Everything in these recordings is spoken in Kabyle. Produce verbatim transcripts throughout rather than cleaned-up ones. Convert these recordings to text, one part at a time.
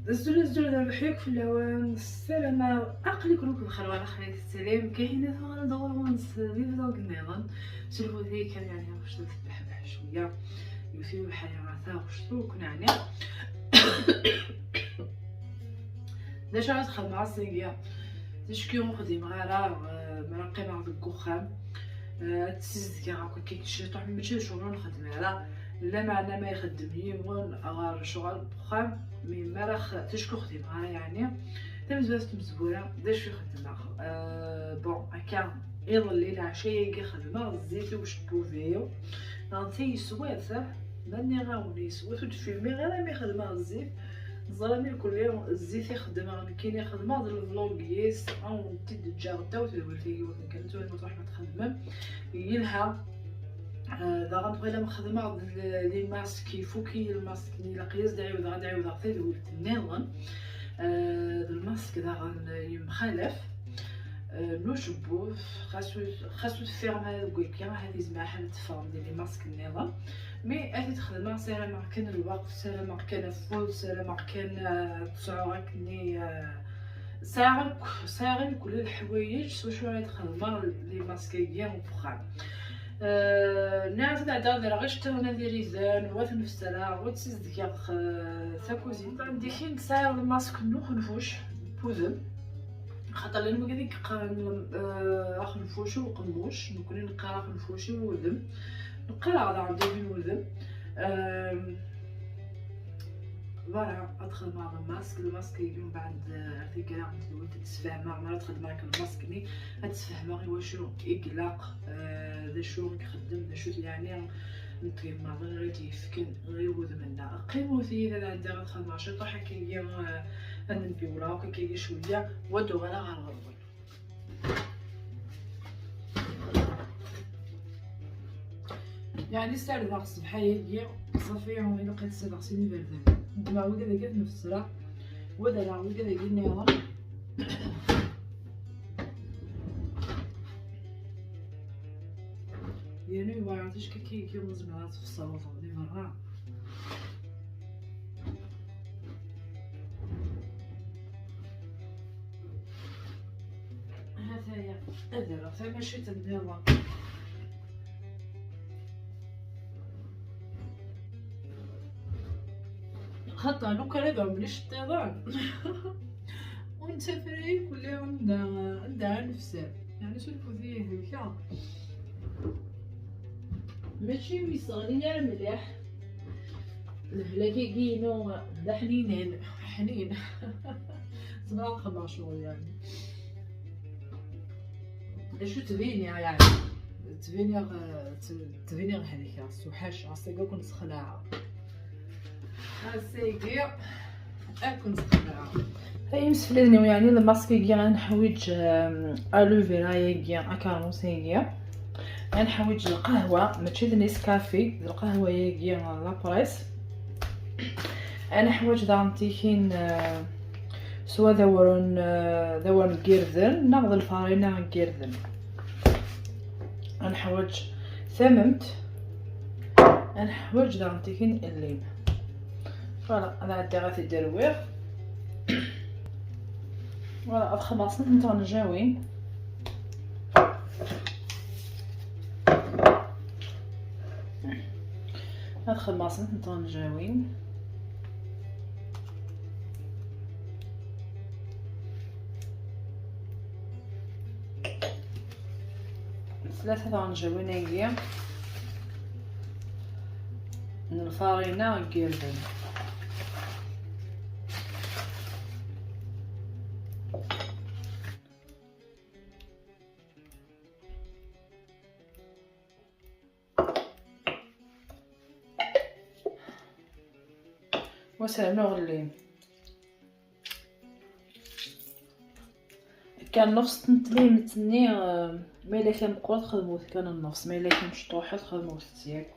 Azul, azul, d rrbeḥ yakk fell-awen. Ssarameɣ aql-iken akk bxir, wala xir, tessalam. Kahina tuɣal-d ɣur-wen s di vlog nniḍen. S lmut-agi kan, yeɛni, ɣef cwiṭ tebbeḥbeḥ cwiya. Yiwet i ubeḥri ɣer taɣect, ur ken-ɛni. D acu ara txedmeḍ ass-agi? Ticki ur xdimeɣ ara, eh, mi ara qqimeɣ deg uxxam. Eh, ad ssizdgeɣ akk akka ciṭuḥ, mačči d ccɣel ur nxeddem ara. Lameɛna ma ixeddem yiwen ɣer ccɣel n uxxam, mi, mi ara x-, ticki ur xdimeɣ ara, yeɛni. Tamezwarut n tmezwura, d acu i xeddmeɣ? Eh, bon, akka, iḍelli leɛca-agi xedmeɣ zzit i ucebbub-iw. Neɣ netta yeswa-t, eh? Ma nniɣ-awen yeswa-t, ur d-filmiɣ ara mi xedmeɣ zzit. Teẓram irkelli zzit i xeddmeɣ nekkini, xedmeɣ d levlog yis, ad wen-t-id-ǧǧeɣ ddaw tedwilt-agi, wakken kan tura ma tṛuḥem ad txedmem. Yelha. Ah, daɣen bɣiɣ ad xedmeɣ d l-, les masques, ifuk-iyi lmask-nni, ilaq-iyi ad ɛiwdeɣ, ad ɛiwdeɣ tadwilt nniḍen. Ah, d lmask daɣen yemxalaf, ah, n ucebbub, xas ur, xas ur teffiɣem ara deg wagi, ahat izmer aḥal ad teffɣem di les masques nniḍen. Mi ad t-id-xedmeɣ, ssarameɣ kan lweqt, ssarameɣ kan afud, ssarameɣ kan, ah, ad tt-sɛuɣ akkenni, ah, sɛiɣ akk, sɛiɣ akk leḥwayeǧ s wacu ara d-xedmeɣ les masques-agi n uxxam. Ah, nniɣ-as ad ɛeddaɣ ad rreɣ iceṭṭiḍen ad iridan, wa ad ten-fessreɣ, wa ad ssizdgeɣ, ah, takuzint. Ɛndi kan sɛiɣ lmask n uxenfuc n wudem. Xaṭer llan wigad i yeqqaren, eh, axenfuc i uqemmuc, nekkni neqqar axenfuc i wudem. Neqqar-aɣ daɣen dagi n wudem. Ehm, voilà, ad xedmeɣ lmask, lmask-agi mbeɛd, eh, ar taggara n tedwilt ad d-sfehmeɣ, mi ara txedmeɣ akk lmask-nni, ad d-sfehmeɣ i wacu i ilaq, eh, d acu i ixeddem, d acu-t yeɛni n tgemmaḍin ara d-yefken i wudem-nneɣ. Qqimet yid-i ad ɛeddiɣ ad xedmeɣ ciṭuḥ akkagi, eh, ad nbiwleɣ akk akkagi cwiya, wa d-uɣaleɣ ɣer ɣur-wen. Yeɛni ssardeɣ ṣṣbeḥ-agi, ṣafi, ilaq ad ssardeɣ sin iberdan. Ddmeɣ wigad-agi ad nefsreɣ, wa ad rreɣ wigad-agi nniḍen. Yernu yewɛer ticki akka ur tezmireḍ ad tfesreḍ di berra. Hataya, ad rreɣ tamacint nniḍen. Xaṭer lukan ad ɛummen iceṭṭiḍen, ur nettafra yakk anda, anda ara nefser. Yeɛni s lfut i helkeɣ. Mačči ur yesseɣli ara mliḥ. Lehlak-agi-inu d aḥninen, ḥnin. Zemreɣ ad xedmeɣ ccɣel, yeɛni. D acu ttbiniɣ, yeɛni? Ttbiniɣ, eh, tt-, ttbiniɣ helkeɣ, s uḥaca, ass-agi ad ken-sexlaɛeɣ. Ass-agi ad ken-sexlaɛeɣ. Ay imsefliden-iw, yeɛni lmask-agi ad neḥwiǧ, eh, aloe vera-agi, akermus-agi. Ad neḥwiǧ lqahwa, mačči d Nescafé, d lqahwa-agi, la presse. Ad neḥwiǧ daɣen tikin, eh, swa d awren, eh, d awren n yirden, neɣ d lfarina n yirden. Ad neḥwiǧ tamemt, ad neḥwiǧ daɣen tikin llim. Voilà, ad ɛeddiɣ ad t-id-rwiɣ. Voilà, ad xemmeɣ snat n tɣenjawin. Ad xemmeɣ snat n tɣenjawin. Tlata tɣenjawin-agi n lfarina n yirden. Wa s rnuɣ llim. Kan nnefs n tlimt-nni, eh, ma yella kan meqqret, xedmut kan nnefs, ma yella kan mecṭuḥet, xedmut-tt yakk.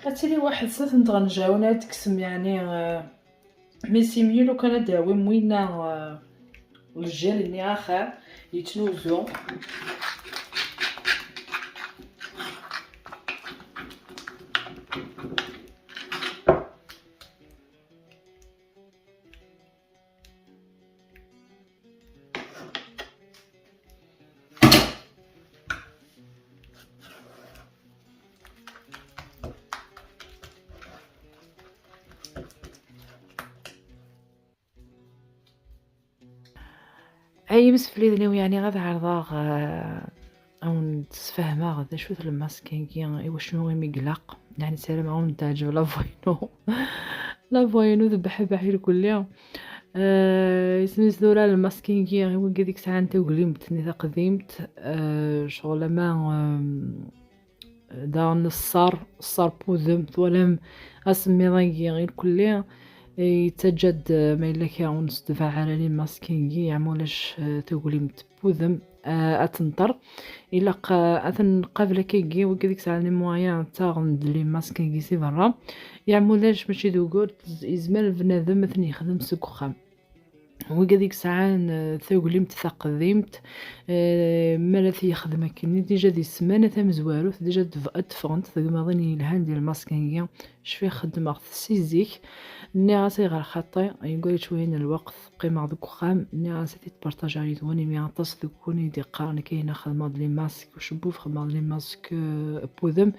Ad tili waḥed s at n tɣenjawen ad teksem, yeɛni, eh, mi simyi lukan ad d-awim winna, eh, lǧal-nni axir yettnuzu. Ay imsefliden-iw, yeɛni ad ɛerḍeɣ, eh, ad wen-d-sfehmeɣ d acu-t lmask-agi, i wacu imi ilaq. Yeɛni ssarameɣ ad wen-teɛǧeb la voix-inu. La voix-inu tebbeḥbeḥ irkelli. Eh, isem-is tura lmask-agi, i wigad i yesɛan taglimt-nni taqdimt, eh, ccɣel ama, eh, daɣen ṣṣar, ṣṣar n wudem, twalam asemmiḍ-agi irkelli, eh, yettaǧǧa-d, eh, ma yella kra ur nesdbaɛ ara lmask-agi, yeɛma ulac, eh, taglimt n wudem, eh, ad tenṭer. Ilaq, eh, ad ten-nqabel akkagi, wigad i yesɛan les moyens ttaɣen-d lmask-agi si berra. Yeɛma ulac, mačči d ugur, yezmer bnadem ad ten-yexdem seg uxxam. Wigad i yesɛan, eh, taglimt taqdimt, eh, mi ara t-yexdem akkenni, dija di ssmana tamezwarut, dija ad d-, ad d-ffɣent tegmaḍin yelhan di lmask-agi. Cfiɣ xeddmeɣ-t si zik. Nniɣ-as ayɣer xaṭi, yugar-iyi cwiya n lweqt, qqimeɣ deg uxxam. Nniɣ-as ad t-id-partajiɣ yid-wen, imi aṭas deg-wen i d-iqqaren akka, yenna xedmeɣ-d les masques ucebbub, xedmeɣ-d les masques, eh, n wudem.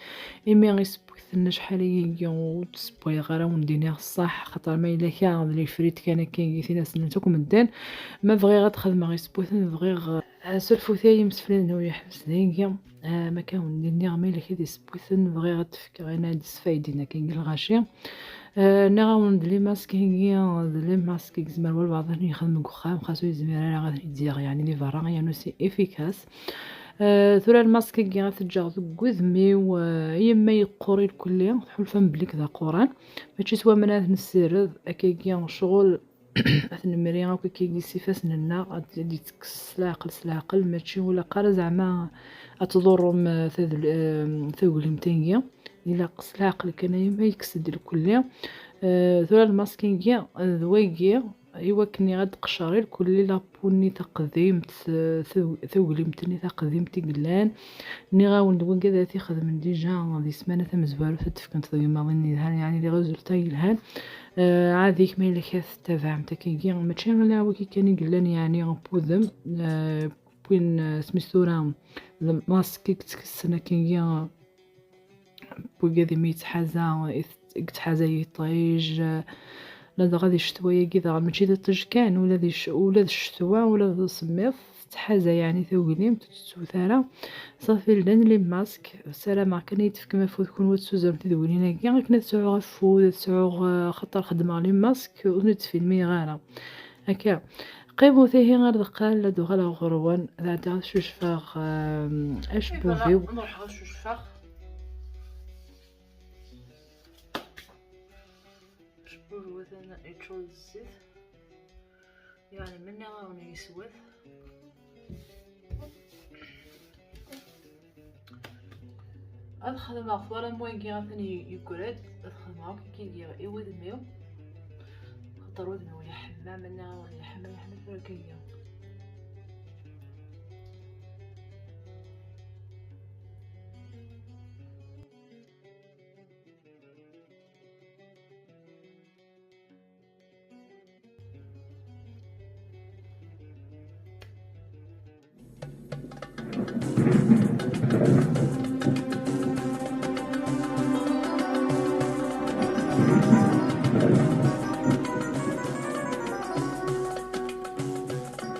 Imi isewwiten acḥal ayagi ur d-ssewwayeɣ ara, wen-d-iniɣ ṣṣeḥ, xaṭer ma yella kra d les frites kan akka i tin asen-nni akk medden. Ma bɣiɣ ad xedmeɣ isewwiten, bɣiɣ, eh, surfet-iyi imsefliden-iw yeḥbes dagi. Eh, ma kan wen-d-iniɣ ma yella kra d isewwiten, bɣiɣ ad d-fkeɣ ayen ara d-isfaydin akka deg lɣaci. Eh, nniɣ-awen-d les masques-agi d les masques i yezmer walbeɛḍ ad ten-yexdem deg uxxam, xas ur yezmir ara ad ten-id-yaɣ, yeɛni di berra, yernu c'est efficace. Eh, tura lmask-agi ad t-ǧǧeɣ deg wudem-iw, eh, yemma yeqqur irkelli, tḥulfam belli d aquran. Mačči s waman ara t-nessired, akkagi ccɣel ad t-nemri akk akkagi s ifassen-nneɣ, ad, ad d-ittekkes s leɛqel, s leɛqel, mačči ur ilaq ara zeɛma ad tḍurrem, eh, tadl-, eh, taglimt-agi. Ilaq s leɛqel kan, ay ma yekkes-d lkulli. Eh, tura lmask-agi, eh, d wagi, i wakken ad d-qeccer irkelli la peau-nni taqdimt, eh, tag-, taglimt-nni taqdimt i yellan. Nniɣ-awen-d wigad ara t-ixedmen dija di ssmana tamezwarut ad d-fkent tegmaḍin yelhan, yeɛni les résultats yelhan. Eh, ɛad-ik ma yella kra tettabaɛemt akkagi, mačči ala wagi kan i yellan, yeɛni n wudem, eh, win, eh, isem-is tura, lmask i yettekksen akkagi, wigad imi yettḥaza, i t-, i yettḥaza yiṭij, eh, ladɣa di ccetwa-agi daɣen, mačči d iṭij kan, ula di c-, ula d ccetwa, ula d usemmiḍ, tettḥaza yeɛni taglimt, ur tettut ara. Ṣafi, llan les masques, ssarameɣ kan ad yi-d-tefkem afud kunwi ad tsuzzrem tidwilin-agi, akken ad sɛuɣ afud, ad sɛuɣ, eh, axaṭer xeddmeɣ les masques, ur ten-id-sfilmiyeɣ ara. Akka. Qqimet ihi ar deqqal, ad uɣaleɣ ɣur-wen, ad ɛeddiɣ ad cucfeɣ, ehm, acebbub-iw. Ad ruḥeɣ ad cucfeɣ. Acebbub-iw atan yeččur d zzit. Yeɛni, menni awen yeswat. Ad xedmeɣ tura am wagi atan y-, yeggra-d, ad xedmeɣ akk akkagi i wudem-iw. Xaṭer wudem-iw yeḥma, menni awen yeḥma, yeḥma tura akkagi.